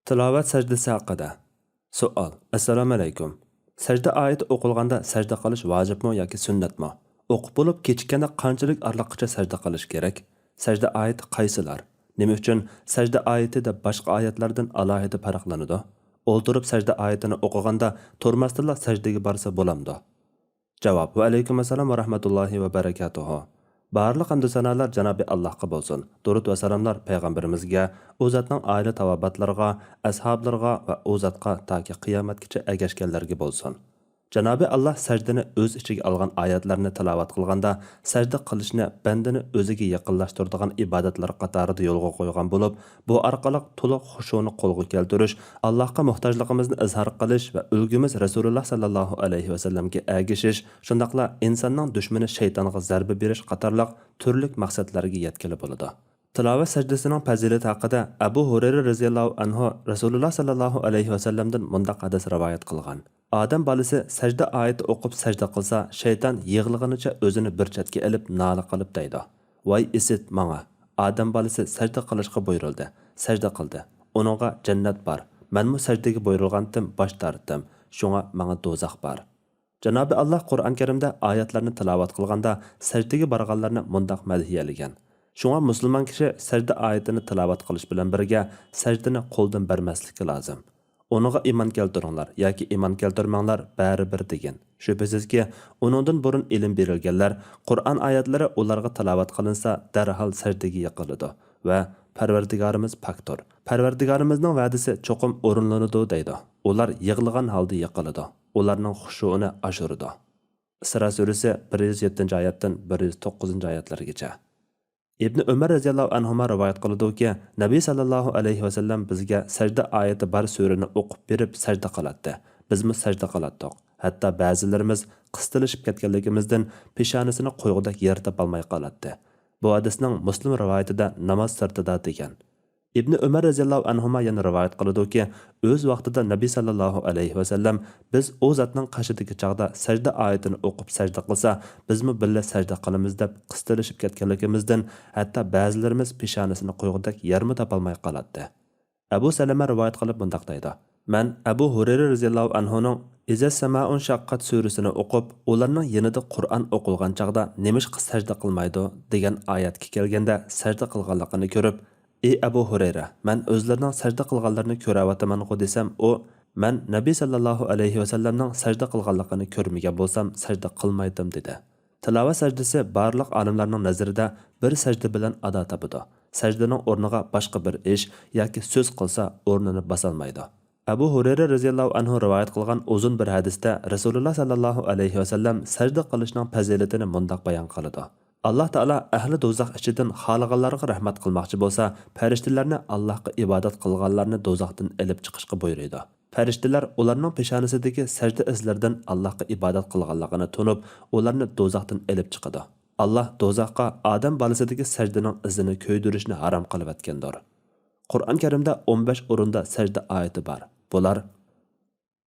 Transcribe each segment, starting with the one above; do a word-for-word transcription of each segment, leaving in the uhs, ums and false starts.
تىلاۋەت سەجدىسى ھەققىدە. سوئال. ئەسسالامۇ ئەلەيكۇم. سەجدە ئايىتى ئوقۇلغاندا سەجدە قىلىش ۋاجىپمۇ ياكى سۈننەتمۇ؟ ئوقۇپ بولۇپ كېچىككەندە قانچىلىك ئارىلىققىچە سەجدە قىلىش كېرەك؟ سەجدە ئايىتى قايسىلار؟ نېمە ئۈچۈن سەجدە ئايىتى دەپ باشقا ئايەتلەردىن ئالاھىدە پەرقلىنىدۇ؟ ئولتۇرۇپ سەجدە ئايىتىنى ئوقۇغاندا تۇرماستىنلا سەجدىگە بارسا بولامدۇ؟ جاۋاب. ۋەئەلەيكۇم ئەسسالام ۋە رەھمەتۇللاھى ۋە بەرەكاتۇھۇ. بارلىق ھەمدۇ سانالار جانابى ئاللاھقا بولسۇن. دۇرۇت ۋە سالاملار پەيغەمبىرىمىزگە، ئۇ زاتنىڭ ئائىلە تاۋابىئاتلىرىغا، ئەسھابلىرىغا ۋە ئۇ زاتقا تاكى قىيامەتكىچە ئەگەشكەنلەرگە بولسۇن. جانابى ئاللاھ سەجدىنى ئۆز ئىچىگە ئالغان ئايەتلەرنى تىلاۋەت قىلغاندا، سەجدە قىلىشنى بەندىنى ئۆزىگە يېقىنلاشتۇرىدىغان ئىبادەتلەر قاتارىدا يولغا قويغان بولۇپ، بۇ ئارقىلىق تولۇق خۇشۇنى قولغا كەلتۈرۈش، ئاللاھقا موھتاجلىقىمىزنى ئىزھار قىلىش ۋە ئۈلگىمىز رەسۇلۇللاھ ساللاللاھۇ ئەلەيھى ۋەسەللەمگە ئەگىشىش، شۇنداقلا ئىنساننىڭ دۈشمىنى شەيتانغا زەربە بېرىش قاتارلىق تۈرلۈك مەقسەتلەرگە يەتكىلى بولىدۇ. تىلاۋەت سەجدىسىنىڭ پەزىلىتى ھەققىدە ئەبۇ ھۇرەيرە رەزىياللاھۇ ئەنھۇ رەسۇلۇللاھ ساللاللاھۇ ئەلەيھى ۋەسەللەمدىن مۇنداق ھەدىس رىۋايەت قىلغان: ئادەم بالىسى سەجدە ئايىتى ئوقۇپ سەجدە قىلسا، شەيتان يىغلىغىنىچە ئۆزىنى بىر چەتكە ئېلىپ نالە قىلىپ دەيدۇ: «ۋاي ئىسىت ماڭا! ئادەم بالىسى سەجدە قىلىشقا بۇيرۇلدى، سەجدە قىلدى. ئۇنىڭغا جەننەت بار. مەنمۇ سەجدىگە بۇيرۇلغانتىم، باش تارتتىم. شۇڭا ماڭا دوزاخ بار.» جانابى ئاللاھ قۇرئان كەرىمدە ئايەتلەرنى تىلاۋەت قىلغاندا سەجدىگە بارغانلارنى مۇنداق مەدھىيەلىگەن: «شۇڭا مۇسۇلمان كىشى سەجدە ئايىتىنى تىلاۋەت قىلىش بىلەن بىرگە سەجدىنى قولدىن بەرمەسلىكى لازىم. ئۇنىڭغا ئىمان كەلتۈرۈڭلار ياكى ئىمان كەلتۈرمەڭلار، بەرىبىر» دېگەن. شۈبھىسىزكى، ئۇنىڭدىن بۇرۇن ئىلىم بېرىلگەنلەر قۇرئان ئايەتلىرى ئۇلارغا تىلاۋەت قىلىنسا، دەرھال سەجدىگە يىقىلىدۇ ۋە «پەرۋەردىگارىمىز پاكتۇر، پەرۋەردىگارىمىزنىڭ ۋەدىسى چوقۇم ئورۇنلىنىدۇ» دەيدۇ. ئۇلار يىغلىغان ھالدا يىقىلىدۇ. ئۇلارنىڭ خۇشۇئىنى ئاشۇرىدۇ. ئىسرا سۈرىسى بىر يۈز يەتتىنچى ئايەتتىن بىر يۈز توققۇزىنچى ئايەتلەرگىچە. ئىبنى ئۆمەر رەزىياللاھۇ ئەنھۇما رىۋايەت قىلىدۇكى، نەبى ساللاللاھۇ ئەلەيھى ۋەسەللەم بىزگە سەجدە ئايىتى بار سۈرىنى ئوقۇپ بېرىپ سەجدە قىلاتتى. بىزمۇ سەجدە قىلاتتۇق. ھەتتا بەزىلىرىمىز قىستىلىشىپ كەتكەنلىكىمىزدىن پېشانىسىنى قويغۇدەك يەر تاپالماي قالاتتى. بۇ ھەدىسنىڭ مۇسلىم رىۋايىتىدە ناماز سىرتىدا دېگەن. ئىبنى ئۆمەر رەزىياللاھۇ ئەنھۇما يەنە رىۋايەت قىلىدۇكى، ئۆز ۋاقتىدا نەبى ساللاللاھۇ ئەلەيھى ۋەسەللەم بىز ئۇ زاتنىڭ قېشىدىكى چاغدا سەجدە ئايىتىنى ئوقۇپ سەجدە قىلسا، بىزمۇ بىللە سەجدە قىلىمىز دەپ قىستىلىشىپ كەتكەنلىكىمىزدىن ھەتتا بەزىلىرىمىز پېشانىسىنى قويغۇدەك يەرمۇ تاپالماي قالاتتى. ئەبۇ سەلەمە رىۋايەت قىلىپ مۇنداق دەيدۇ: مەن ئەبۇ ھۇرەيرە رەزىياللاھۇ ئەنھۇنىڭ «ئىزەس سەمائۇن شەققەت» سۈرىسىنى ئوقۇپ، ئۇلارنىڭ يېنىدا قۇرئان ئوقۇلغان چاغدا نېمىشقا سەجدە قىلمايدۇ دېگەن ئايەتكە كەلگەندە سەجدە قىلغانلىقىنى كۆرۈپ، «ئى ئەبۇ ھۇرەيرە، مەن ئۆزلىرىنىڭ سەجدە قىلغانلىرىنى كۆرەۋاتىمەنغۇ» دېسەم، ئۇ، «مەن نەبى ساللاللاھۇ ئەلەيھى ۋەسەللەمنىڭ سەجدە قىلغانلىقىنى كۆرمىگەن بولسام سەجدە قىلمايتتىم» دېدى. تىلاۋەت سەجدىسى بارلىق ئالىملارنىڭ نەزىرىدە بىر سەجدە بىلەن ئادا تاپىدۇ. سەجدىنىڭ ئورنىغا باشقا بىر ئىش ياكى سۆز قىلسا، ئورنىنى باسالمايدۇ. ئەبۇ ھۇرەيرە رەزىياللاھۇ ئەنھۇ رىۋايەت قىلغان ئۇزۇن بىر ھەدىستە رەسۇلۇللا ساللاللاھۇ ئەلەيھى ۋەسەللەم سەجدە قىلىشنىڭ پەزىلىتىنى مۇنداق بايان قىلىدۇ: «ئاللا تائالا ئەھلى دوزاخ ئىچىدىن خالىغانلارغا رەھمەت قىلماقچى بولسا، پەرىشتىلەرنى ئاللاھقا ئىبادەت قىلغانلارنى دوزاختىن ئېلىپ چىقىشقا بۇيرۇيدۇ. پەرىشتىلەر ئۇلارنىڭ پېشانىسىدىكى سەجدە ئىزلىرىدىن ئاللاھقا ئىبادەت قىلغانلىقىنى تونۇپ، ئۇلارنى دوزاختىن ئېلىپ چىقىدۇ. ئاللا دوزاخقا ئادەم بالىسىدىكى سەجدىنىڭ ئىزىنى كۆيدۈرۈشنى ھارام قىلىۋەتكەندۇر.» قۇرئان كەرىمدە ئون بەش ئورۇندا سەجدە ئايىتى بار. بۇلار،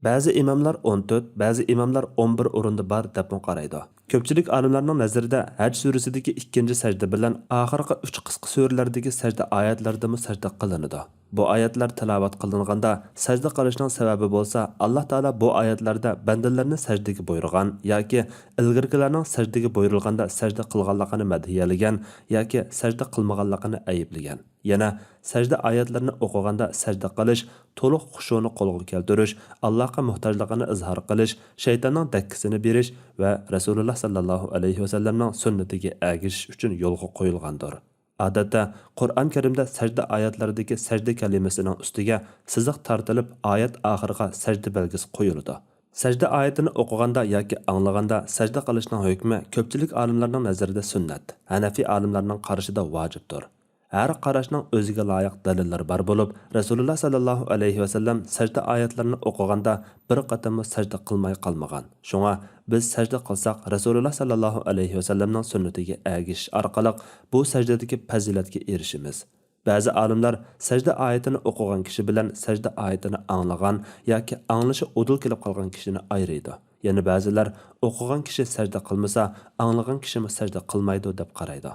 بەزى ئىماملار ئون تۆت، بەزى ئىماملار ئون بىر ئورۇندا بار دەپمۇ قارايدۇ. كۆپچىلىك ئالىملارنىڭ نەزىرىدە ھەج سۈرىسىدىكى ئىككىنچى سەجدە بىلەن ئاخىرقى ئۈچ قىسقا سۈرىلەردىكى سەجدە ئايەتلەردىمۇ سەجدە قىلىنىدۇ. بۇ ئايەتلەر تىلاۋەت قىلىنغاندا سەجدە قىلىشنىڭ سەۋەبى بولسا، ئاللا تائالا بۇ ئايەتلەردە بەندىلەرنى سەجدىگە بۇيرۇغان ياكى ئىلگىرىكىلەرنىڭ سەجدىگە بۇيرۇلغاندا سەجدە قىلغانلىقىنى مەدھىيەلىگەن ياكى سەجدە قىلمىغانلىقىنى ئەيىبلىگەن. يەنە سەجدە ئايەتلىرىنى ئوقۇغاندا سەجدە قىلىش، تولۇق خۇشۇنى قولغا كەلتۈرۈش، ئاللاھقا موھتاجلىقىنى ئىزھار قىلىش، شەيتاننىڭ دەككىسىنى بېرىش ۋە رەسۇلۇللا ساللاللاھۇ ئەلەيھى ۋەسەللەمنىڭ سۈننىتىگە ئەگىشىش ئۈچۈن يولغا قويۇلغاندۇر. ئادەتتە، قۇرئان كەرىمدە سەجدە ئايەتلىرىدىكى سەجدە كەلىمىسىنىڭ ئۈستىگە سىزىق تارتىلىپ، ئايەت ئاخىرىغا سەجدە بەلگىسى قويۇلىدۇ. سەجدە ئايىتىنى ئوقۇغاندا ياكى ئاڭلىغاندا سەجدە قىلىشنىڭ ھۆكمى كۆپچىلىك ئالىملارنىڭ نەزىرىدە سۈننەت، ھەنەفىي ئالىملارنىڭ قارىشىدا ۋاجىپتۇر. ھەر قاراشنىڭ ئۆزىگە لايىق دەلىللىرى بار بولۇپ، رەسۇلۇللا ساللاللاھۇ ئەلەيھى ۋەسەللەم سەجدە ئايەتلىرىنى ئوقۇغاندا بىر قېتىممۇ سەجدە قىلماي قالمىغان. شۇڭا بىز سەجدە قىلساق، رەسۇلۇللا ساللاللاھۇ ئەلەيھى ۋەسەللەمنىڭ سۈننىتىگە ئەگىشىش ئارقىلىق بۇ سەجدىدىكى پەزىلەتكە ئېرىشىمىز. بەزى ئالىملار سەجدە ئايىتىنى ئوقۇغان كىشى بىلەن سەجدە ئايىتىنى ئاڭلىغان ياكى ئاڭلىشى ئۇدۇل كېلىپ قالغان كىشىنى ئايرىيدۇ. يەنە بەزىلەر ئوقۇغان كىشى سەجدە قىلمىسا، ئاڭلىغان كىشىمۇ سەجدە قىلمايدۇ دەپ قارايدۇ.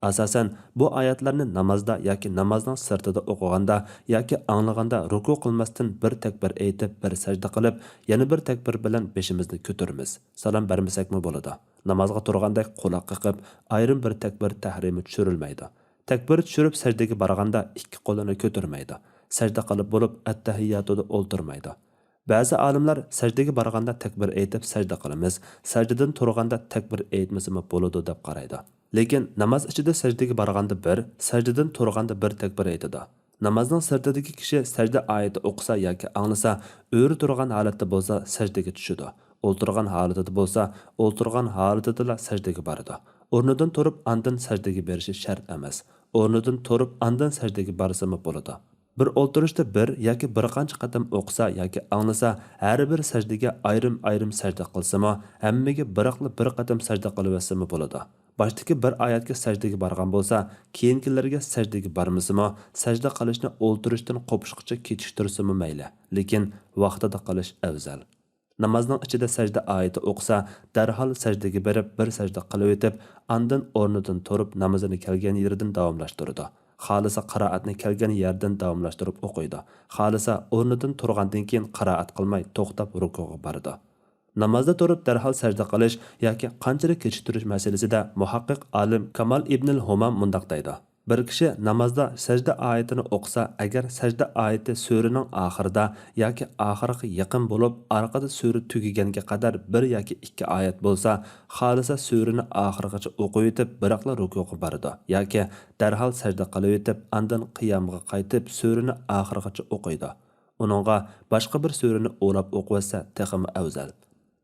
ئاساسەن، بۇ ئايەتلەرنى نامازدا ياكى نامازنىڭ سىرتىدا ئوقۇغاندا ياكى ئاڭلىغاندا رۇكۇ قىلماستىن بىر تەكبىر ئېيتىپ، بىر سەجدە قىلىپ، يەنە بىر تەكبىر بىلەن بېشىمىزنى كۆتۈرىمىز. سالام بەرمىسەكمۇ بولىدۇ. نامازغا تۇرغاندەك قۇلاق قېقىپ، ئايرىم بىر تەكبىر تەھرىمى چۈشۈرۈلمەيدۇ. تەكبىر چۈشۈرۈپ سەجدىگە بارغاندا ئىككى قولىنى كۆتۈرمەيدۇ. سەجدە قىلىپ بولۇپ، ئەتتەھىياتىدا ئولتۇرمايدۇ. بەزى ئالىملار سەجدىگە بارغاندا تەكبىر ئېيتىپ سەجدە قىلىمىز، سەجدىدىن تۇرغاندا تەكبىر ئېيتمىسىمۇ بولىدۇ دەپ قارايدۇ. لېكىن ناماز ئىچىدە سەجدىگە بارغاندا بىر، سەجدىدىن تۇرغاندا بىر تەكبىر ئېيتىدۇ. نامازنىڭ سىرتىدىكى كىشى سەجدە ئايىتى ئوقۇسا ياكى ئاڭلىسا، ئۆرە تۇرغان ھالەتتە بولسا سەجدىگە چۈشىدۇ. ئولتۇرغان ھالىتىدە بولسا، ئولتۇرغان ھالىتىدىلا سەجدىگە بارىدۇ. ئورنىدىن تۇرۇپ ئاندىن سەجدىگە بېرىشى شەرت ئەمەس. ئورنىدىن تۇرۇپ ئاندىن سەجدىگە بارسىمۇ بولىدۇ. بىر ئولتۇرۇشتا بىر ياكى بىر قانچە قېتىم ئوقۇسا ياكى ئاڭلىسا، ھەر بىر سەجدىگە ئايرىم-ئايرىم سەجدە قىلسىمۇ، ھەممىگە بىراقلا بىر قېتىم سەجدە قىلىۋەتسىمۇ بولىدۇ. باشتىكى بىر ئايەتكە سەجدىگە بارغان بولسا، كېيىنكىلىرىگە سەجدىگە بارمىسىمۇ، سەجدە قىلىشنى ئولتۇرۇشتىن قوپۇشقىچە كېچىكتۈرسىمۇ مەيلى، لېكىن ۋاقتىدا قىلىش ئەۋزەل. نامازنىڭ ئىچىدە سەجدە ئايىتى ئوقۇسا، دەرھال سەجدىگە بېرىپ، بىر سەجدە قىلىۋېتىپ، ئاندىن ئورنىدىن تۇرۇپ، نامىزىنى كەلگەن يېرىدىن داۋاملاشتۇرىدۇ. خالىسا قىرائەتنى كەلگەن يەردىن داۋاملاشتۇرۇپ ئوقۇيدۇ. خالىسا ئورنىدىن تۇرغاندىن كېيىن قىرائەت قىلماي توختاپ رۇكۇغا بارىدۇ. نامازدا تۇرۇپ دەرھال سەجدە قىلىش ياكى قانچىلىك كېچىكتۈرۈش مەسىلىسىدە مۇھەققىق ئالىم كامال ئىبنىل ھۇمام مۇنداق دەيدۇ: بىر كىشى نامازدا سەجدە ئايىتىنى ئوقۇسا، ئەگەر سەجدە ئايىتى سۈرىنىڭ ئاخىرىدا ياكى ئاخىرىغا يېقىن بولۇپ، ئارقىدا سۈرە تۈگىگەنگە قەدەر بىر ياكى ئىككى ئايەت بولسا، خالىسا سۈرىنى ئاخىرىغىچە ئوقۇۋېتىپ، بىراقلا رۇكۇغا بارىدۇ ياكى دەرھال سەجدە قىلىۋېتىپ، ئاندىن قىيامغا قايتىپ، سۈرىنى ئاخىرغىچە ئوقۇيدۇ. ئۇنىڭغا باشقا بىر سۈرىنى ئۇلاپ ئوقۇۋەتسە تېخىمۇ ئەۋزەل.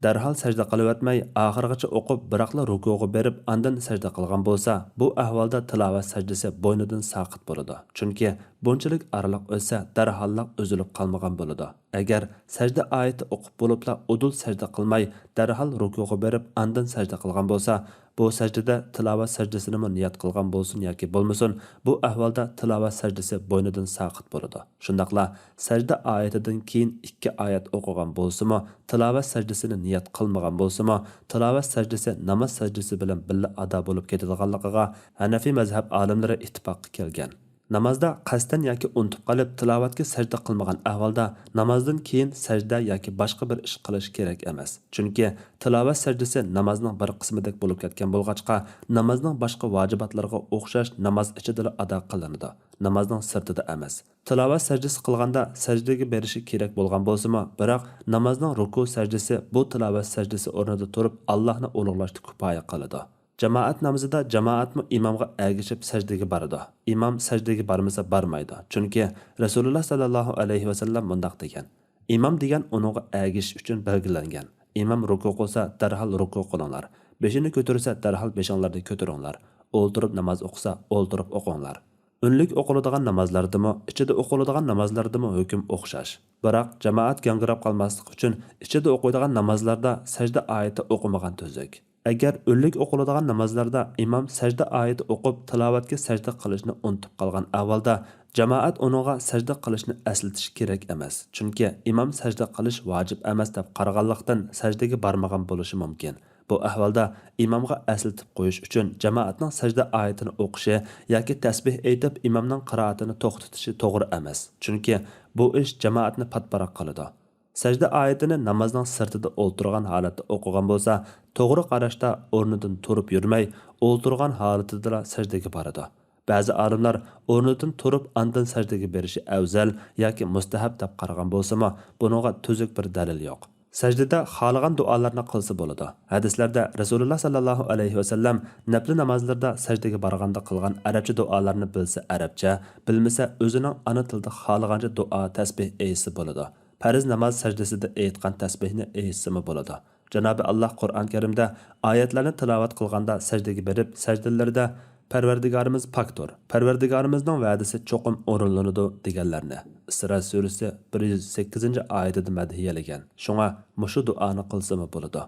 دەرھال سەجدە قىلىۋەتمەي، ئاخىرغىچە ئوقۇپ، بىراقلا رۇكۇغا بېرىپ، ئاندىن سەجدە قىلغان بولسا، بۇ ئەھۋالدا تىلاۋەت سەجدىسى بوينىدىن ساقىت بولىدۇ. چۈنكى بۇنچىلىك ئارىلىق ئۆتسە، دەرھاللا ئۈزۈلۈپ قالمىغان بولىدۇ. ئەگەر سەجدە ئايىتى ئوقۇپ بولۇپلا ئۇدۇل سەجدە قىلماي، دەرھال رۇكۇغا بېرىپ، ئاندىن سەجدە قىلغان بولسا، بۇ سەجدىدە تىلاۋەت سەجدىسىنىمۇ نىيەت قىلغان بولسۇن ياكى بولمىسۇن، بۇ ئەھۋالدا تىلاۋەت سەجدىسى بوينىدىن ساقىت بولىدۇ. شۇنداقلا سەجدە ئايىتىدىن كېيىن ئىككى ئايەت ئوقۇغان بولسىمۇ، تىلاۋەت سەجدىسىنى نىيەت قىلمىغان بولسىمۇ، تىلاۋەت سەجدىسى ناماز سەجدىسى بىلەن بىللە ئادا بولۇپ كېتىدىغانلىقىغا ھەنەفىي مەزھەپ ئالىملىرى ئىتتىپاققا كەلگەن. نامازدا قەستەن ياكى ئۇنتۇپ قېلىپ تىلاۋەتكە سەجدە قىلمىغان ئەھۋالدا نامازدىن كېيىن سەجدە ياكى باشقا بىر ئىش قىلىش كېرەك ئەمەس. چۈنكى تىلاۋەت سەجدىسى نامازنىڭ بىر قىسمىدەك بولۇپ كەتكەن بولغاچقا، نامازنىڭ باشقا ۋاجىباتلىرىغا ئوخشاش ناماز ئىچىدىلا ئادا قىلىنىدۇ، نامازنىڭ سىرتىدا ئەمەس. تىلاۋەت سەجدىسى قىلغاندا سەجدىگە بېرىشى كېرەك بولغان بولسىمۇ، بىراق نامازنىڭ رۇكۇ سەجدىسى بۇ تىلاۋەت سەجدىسى ئورنىدا تۇرۇپ ئاللاھنى ئۇلۇغلاشتا كۇپايە قىلىدۇ. جامائەت نامىزىدا جامائەتمۇ ئىمامغا ئەگىشىپ سەجدىگە بارىدۇ. ئىمام سەجدىگە بارمىسا بارمايدۇ. چۈنكى رەسۇلۇللا ساللاللاھۇ ئەلەيھى ۋەسەللەم مۇنداق دېگەن: ئىمام دېگەن ئۇنىڭغا ئەگىشىش ئۈچۈن بەلگىلەنگەن. ئىمام رۇكۇ قىلسا دەرھال رۇكۇ قىلىڭلار. بېشىنى كۆتۈرسە دەرھال بېشىڭلارنى كۆتۈرۈڭلار. ئولتۇرۇپ ناماز ئوقۇسا ئولتۇرۇپ ئوقۇڭلار. ئۈنلۈك ئوقۇلىدىغان نامازلاردىمۇ، ئىچىدە ئوقۇلىدىغان نامازلاردىمۇ ھۆكۈم ئوخشاش. بىراق جامائەت گاڭگىراپ قالماسلىقى ئۈچۈن ئىچىدە ئوقۇيدىغان نامازلاردا سەجدە ئايىتى ئوقۇمىغان تۈزۈك. ئەگەر ئۈنلۈك ئوقۇلىدىغان نامازلاردا ئىمام سەجدە ئايىتى ئوقۇپ تىلاۋەتكە سەجدە قىلىشنى ئۇنتۇپ قالغان ئەھۋالدا، جامائەت ئۇنىڭغا سەجدە قىلىشنى ئەسلىتىش كېرەك ئەمەس. چۈنكى ئىمام سەجدە قىلىش ۋاجىپ ئەمەس دەپ قارىغانلىقتىن سەجدىگە بارمىغان بولۇشى مۇمكىن. بۇ ئەھۋالدا ئىمامغا ئەسلىتىپ قويۇش ئۈچۈن جامائەتنىڭ سەجدە ئايىتىنى ئوقۇشى ياكى تەسبىھ ئېيتىپ ئىمامنىڭ قىرائىتىنى توختىتىشى توغرا ئەمەس. چۈنكى بۇ ئىش جامائەتنى پاتپاراق قىلىدۇ. سەجدە ئايىتىنى نامازنىڭ سىرتىدا ئولتۇرغان ھالەتتە ئوقۇغان بولسا، توغرا قاراشتا ئورنىدىن تۇرۇپ يۈرمەي، ئولتۇرغان ھالىتىدىلا سەجدىگە بارىدۇ. بەزى ئالىملار ئورنىدىن تۇرۇپ ئاندىن سەجدىگە بېرىشى ئەۋزەل ياكى مۇستەھەب دەپ قارىغان بولسىمۇ، بۇنىڭغا تۈزۈك بىر دەلىل يوق. سەجدىدە خالىغان دۇئالارنى قىلسا بولىدۇ. ھەدىسلەردە رەسۇلۇللا ساللاللاھۇ ئەلەيھى ۋەسەللەم نەپلى نامازلىرىدا سەجدىگە بارغاندا قىلغان ئەرەبچە دۇئالارنى بىلسە ئەرەبچە، بىلمىسە ئۆزىنىڭ ئانا تىلىدا خالىغانچە دۇئا، تەسبىھ ئېيتسا بولىدۇ. پەرز ناماز سەجدىسىدە ئېيتقان تەسبىھنى ئېيتسىمۇ بولىدۇ. جانابى ئاللاھ قۇرئان كەرىمدە ئايەتلەرنى تىلاۋەت قىلغاندا سەجدىگە بېرىپ، سەجدىلىرىدە پەرۋەردىگارىمىز پاكتۇر، پەرۋەردىگارىمىزنىڭ ۋەدىسى چوقۇم ئورۇنلىنىدۇ دېگەنلەرنى ئىسرا سۈرىسى بىر يۈز سەككىزىنچى ئايىتىدە مەدھىيەلىگەن. شۇڭا مۇشۇ دۇئانى قىلسىمۇ بولىدۇ.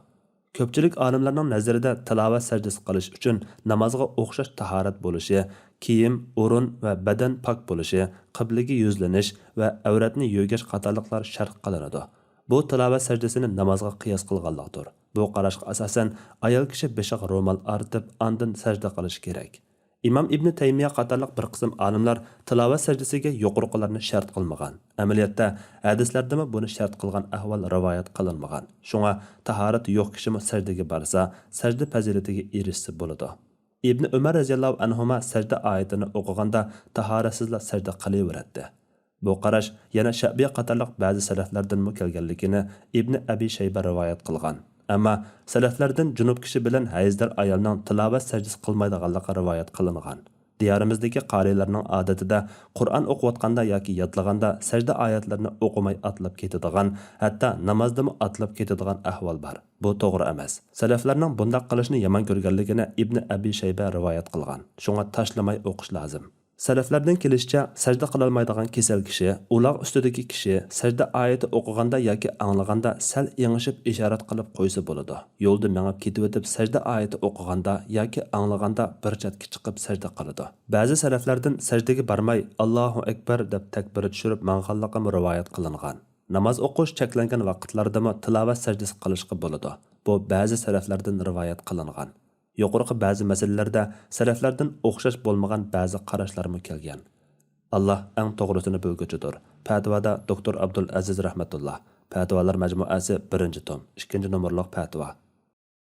كۆپچىلىك ئالىملارنىڭ نەزىرىدە تىلاۋەت سەجدىسى قىلىش ئۈچۈن نامازغا ئوخشاش تاھارەت بولۇشى، كىيىم، ئورۇن ۋە بەدەن پاك بولۇشى، قىبلىگە يۈزلىنىش ۋە ئەۋرەتنى يۆگەش قاتارلىقلار شەرت قىلىنىدۇ. بۇ تىلاۋەت سەجدىسىنى نامازغا قىياس قىلغانلىقتۇر. بۇ قاراشقا ئاساسەن، ئايال كىشى بېشىغا رومال ئارتىپ، ئاندىن سەجدە قىلىشى كېرەك. ئىمام ئىبنى تەيمىيە قاتارلىق بىر قىسىم ئالىملار تىلاۋەت سەجدىسىگە يۇقىرىقىلارنى شەرت قىلمىغان. ئەمەلىيەتتە، ھەدىسلەردىمۇ بۇنى شەرت قىلغان ئەھۋال رىۋايەت قىلىنمىغان. شۇڭا، تاھارىتى يوق كىشىمۇ سەجدىگە بارسا، سەجدە پەزىلىتىگە ئېرىشسە بولىدۇ. ئىبنى ئۆمەر رەزىياللاھۇ ئەنھۇما سەجدە ئايىتىنى ئوقۇغاندا تاھارەتسىزلا سەجدە قىلىۋېرەتتى. بۇ قاراش يەنە شەبىي قاتارلىق بەزى سەلەفلەردىنمۇ كەلگەنلىكىنى ئىبنى ئەبى شەيبە رىۋايەت قىلغان. ئەمما سەلەفلەردىن جۇنۇپ كىشى بىلەن ھەيزدار ئايالنىڭ تىلاۋەت سەجدىسى قىلمايدىغانلىقى رىۋايەت قىلىنغان. دىيارىمىزدىكى قارىيلارنىڭ ئادىتىدە قۇرئان ئوقۇۋاتقاندا ياكى يادلىغاندا سەجدە ئايەتلىرىنى ئوقۇماي ئاتلاپ كېتىدىغان، ھەتتا نامازدىمۇ ئاتلاپ كېتىدىغان ئەھۋال بار. بۇ توغرا ئەمەس. سەلەفلەرنىڭ بۇنداق قىلىشنى يامان كۆرگەنلىكىنى ئىبنى ئەبى شەيبە رىۋايەت قىلغان. شۇڭا تاشلىماي ئوقۇش لازىم. سەلەفلەردىن كېلىشىچە، سەجدە قىلالمايدىغان كېسەل كىشى، ئۇلاغ ئۈستىدىكى كىشى سەجدە ئايىتى ئوقۇغاندا ياكى ئاڭلىغاندا سەل ئېڭىشىپ ئىشارەت قىلىپ قويسا بولىدۇ. يولدا مېڭىپ كېتىۋېتىپ سەجدە ئايىتى ئوقۇغاندا ياكى ئاڭلىغاندا بىر چەتكە چىقىپ سەجدە قىلىدۇ. بەزى سەلەفلەردىن سەجدىگە بارماي، «ئاللاھۇ ئەكبەر» دەپ تەكبىر چۈشۈرۈپ ماڭغانلىقىمۇ رىۋايەت قىلىنغان. ناماز ئوقۇش چەكلەنگەن ۋاقىتلاردىمۇ تىلاۋەت سەجدىسى قىلىشقا بولىدۇ. بۇ بەزى سەلەفلەردىن رىۋايەت قىلىنغان. يۇقىرىقى بەزى مەسىلىلەردە سەلەفلەردىن ئوخشاش بولمىغان بەزى قاراشلارمۇ كەلگەن. ئاللا ئەڭ توغرىسىنى بىلگۈچىدۇر. پەتىۋادا دوكتور ئابدۇل ئەزىز رەھمەتۇللا. پەتىۋالار مەجمۇئەسى، بىرىنچى توم، ئىككىنچى نومۇرلۇق پەتىۋا.